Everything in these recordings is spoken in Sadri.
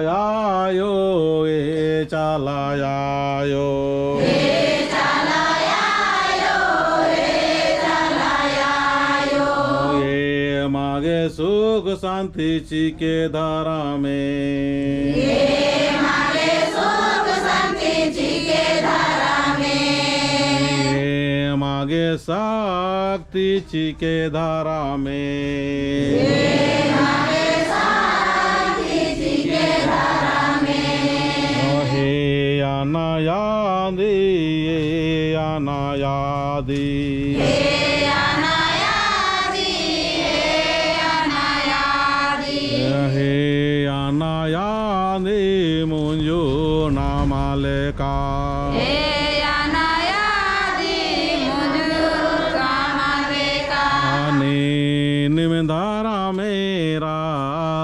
आयो, ए चला आयो, ये मागे सुख शांति ची के धारा में, ये मागे शक्ति ची के धारा में, हे अनायादि, ये अनायादि, हे अनायादि मुंजो नामालेका, निम धारा मेरा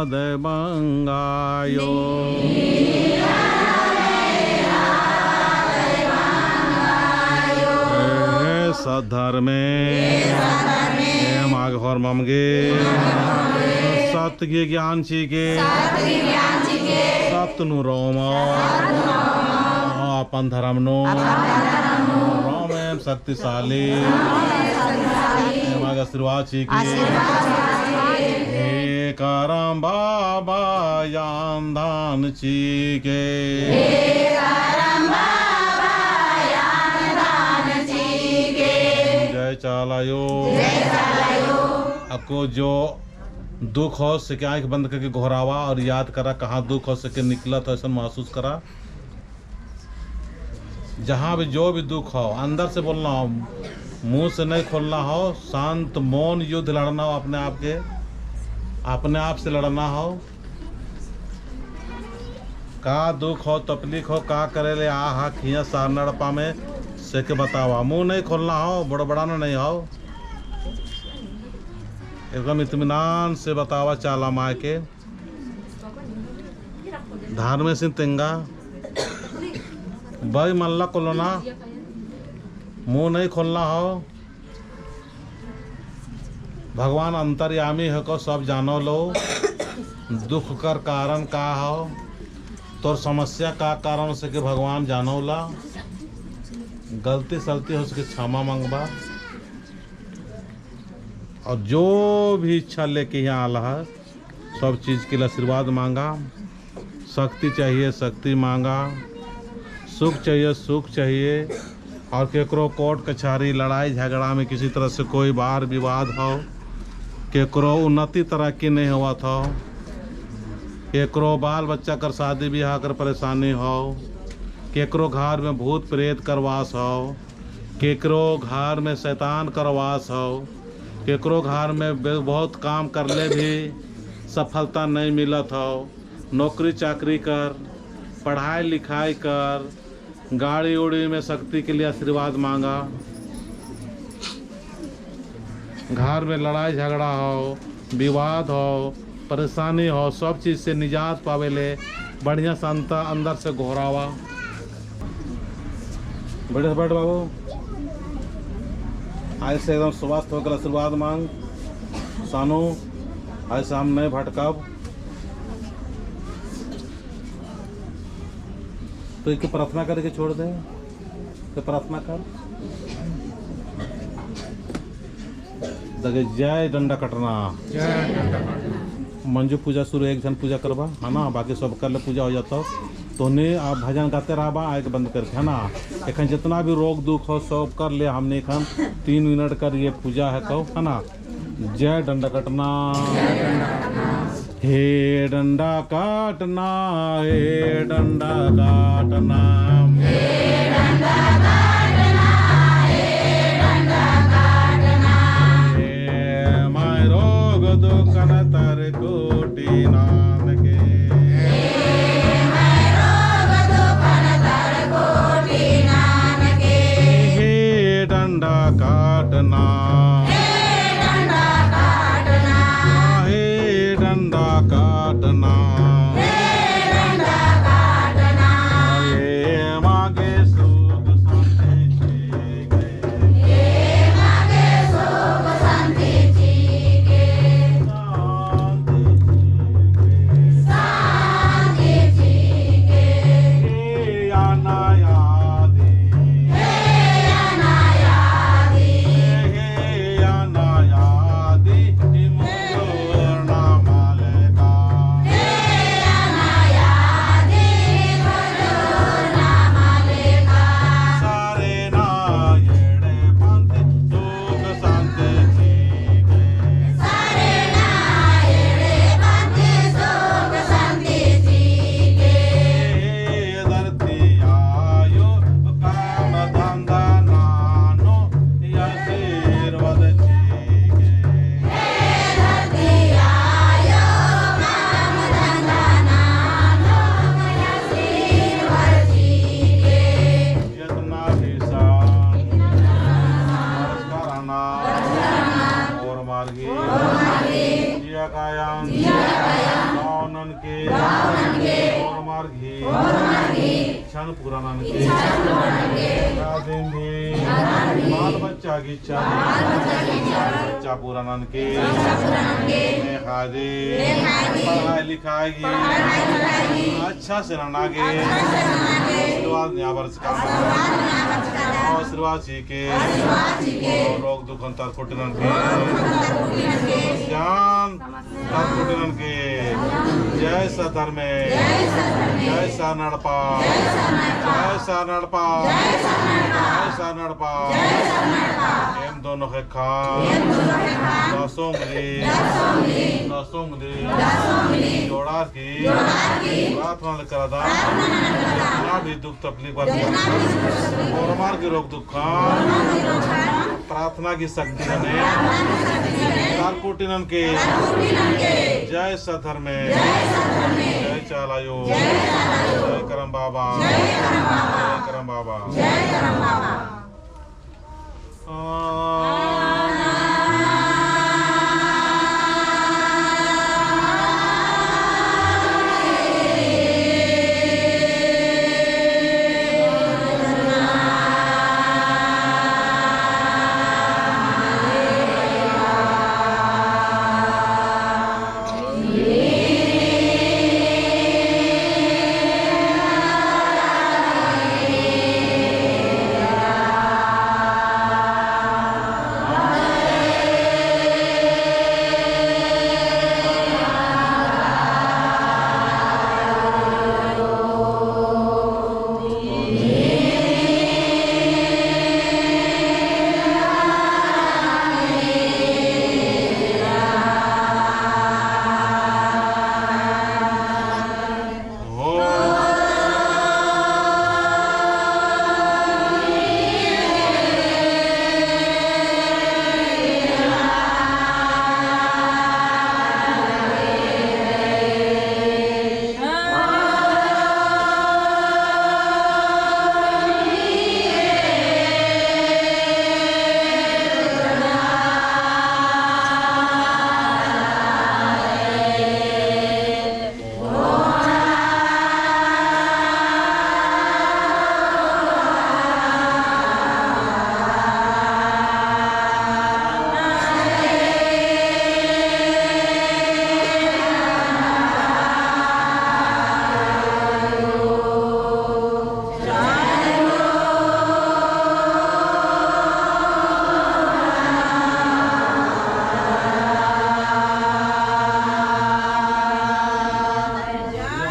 दबंगायो, सद्धर्मे माघ और ममगे सत्य ज्ञान ची के सतनु रोम अपन धर्म नो रोम एम शक्तिशाली माघ आशीर्वाद ची के हे करम बाबा यान दान ची के, जय चालायो। आपको जो दुख हो सके आंख बंद करके घोरावा और याद करा कहाँ दुख हो सके निकला तो ऐसा महसूस करा। जहाँ भी जो भी दुख हो अंदर से बोलना हो, मुंह से नहीं खोलना हो, शांत मौन युद्ध लड़ना हो, अपने आप के अपने आप से लड़ना हो। का दुख हो तकलीफ हो का करे ले आ हा खिया सारनड़पा में से के बतावा, मुंह नहीं खोलना हो, बड़बड़ाना नहीं हो, एकदम इत्मीनान से बतावा चाला माँ के। धार में सिंह तेंगा भाई मल्ला कोलोना, मुंह नहीं खोलना हो। भगवान अंतर्यामी है को सब जानो लो, दुख कर कारण का हो तोर समस्या का कारण से के भगवान जानो ला, गलती सलती हो सके क्षमा मांगबा और जो भी इच्छा लेके यहाँ आला है सब चीज़ के लिए आशीर्वाद मांगा। शक्ति चाहिए शक्ति मांगा, सुख चाहिए सुख चाहिए, और केकरो कोर्ट कचहरी लड़ाई झगड़ा में किसी तरह से कोई बार विवाद हो, केकरो उन्नति तरक्की नहीं हुआ था, केकरो बाल बच्चा कर शादी ब्याह कर परेशानी हो, केकरो घर में भूत प्रेत करवास हो, केकरो घर में शैतान करवास हो, केकरो घर में बहुत काम करले भी सफलता नहीं मिलत हो, नौकरी चाकरी कर पढ़ाई लिखाई कर गाड़ी उड़ी में शक्ति के लिए आशीर्वाद मांगा, घर में लड़ाई झगड़ा हो विवाद हो परेशानी हो सब चीज़ से निजात पावेले बढ़िया शांता अंदर से घोरावा। बैठ बैठ बाबू, आज से एकदम स्वस्थ होकर आशीर्वाद मांग सानू, आज से हम नहीं भटकब। तो एक प्रार्थना करके छोड़ दे, तो प्रार्थना कर दगे जय डंडा कटना। मंजू पूजा शुरू एक जन पूजा करबा है ना, बाकी सब कर ले पूजा हो जाता तो नहीं आप भजन गाते रहा आँख बंद करके है ना। एखन जितना भी रोग दुख हो सब कर ले हमने, एखन 3 मिनट कर ये पूजा है तो है ना। जय डंडा कटना, हे डंडा काटना, हे डंडा काटना, हे डंडा काटना, हे डंडा काटना, हे my रोग दुख न तर कोटि नानके, हे my रोग दुख न तर कोटि नानके, हे डंडा काटना, काटना, हे डंडा काटना, हे मागे सुख शांति और मार्गी जिया कायम गावनन के और मार्गी क्षण पुराणन के दिन भी बाल बच्चा की इच्छा, बच्चा पुराणन के खादे पढ़ाई लिखाएगी अच्छा से रनागे आशीर्वाद न्यावर आशीर्वाद जी के और रोग दुख अंतर कुटिनन के जान तर कुटिनन के। जय सधर्म में, जय सा नड़पा, जय सा नड़पा, जय सा नड़पा। एम दोनों के खान दसों उंगली, दसों उंगली जोड़ा की प्रार्थना करदा, जितना भी दुख तकलीफ और मार के रोग दुख प्रार्थना की शक्ति ने तारकोटिनन के। जय सधर्म में, जय चालायो, जय करम बाबा, जय करम बाबा।